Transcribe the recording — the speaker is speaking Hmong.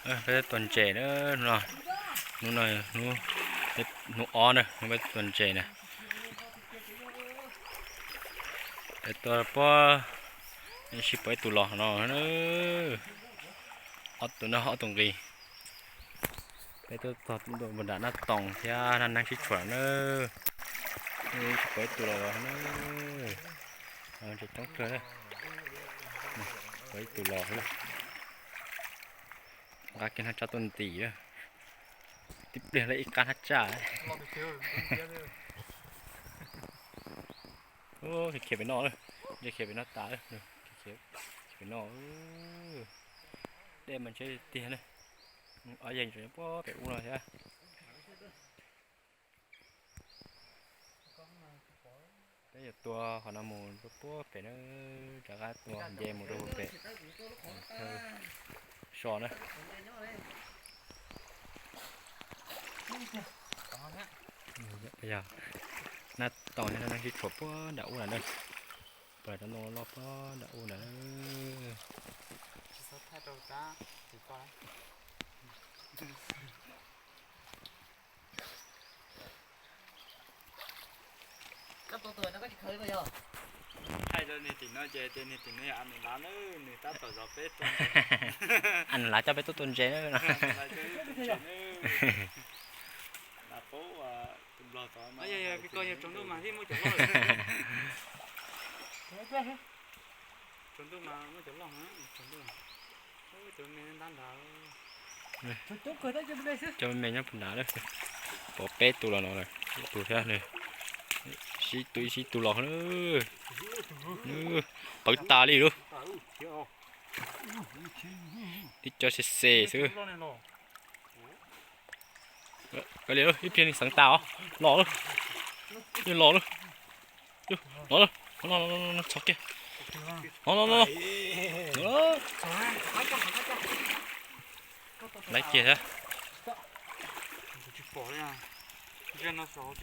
Peb tua ntses na, hnub no, hnub no, hnub ob na, hnub peb tua ntses na. Peb tua puag, sib pom ib tug los no, ob tug no ob tug nqis. Peb tuaj txog nram Nab Toos thiab Nab Neeb sib tshuam na, sib pom ib tug los na, ntses coob kawg, pom ib tug los. Nqa kiag hnab tsaj tuaj ntim, tib pliag lawm ib qab hnab tsaj. Khiav pem no, ntshe khiav pem no tas, khiav pem no. Dej mas ntshe tiag na. Ob yawg puag pem ub no thiab. Peb yuav tua qhov no mus rau puag pem na, rov qab tua nce mus rau puag pem. So na. Yog Nab Toos no sib tshuam puag nram ub na, puag cov ntoo loj puag nram ub na. Thaij rau niag tim no ces tias niag tim no yog Amelas na, nws tab tom zov peb tua ntses. Amelas coj peb tuaj tua ntses na. Amelas coj peb tuaj tua ntses na. Amelas paub tus nplog tod no. Yog, yog, koj yog tsaus ntuj mas thiaj muaj cov loj. Tsaus ntuj mas muaj cov loj, tsaus ntuj. Cov me ntab nrad. Cov me me nyob puag nrad lawm. Pom peb tus los no lawm, ib tug thiab. Sib tus ib sib tus los lawm. Pawv tas li lawm. Tib co xe xe xwb. Kav liam, ib pliag nws xeev tas os. Los lawm. Los lawm. Los lawm. Txhos kiag. Los los los. Laiv kiag thiab.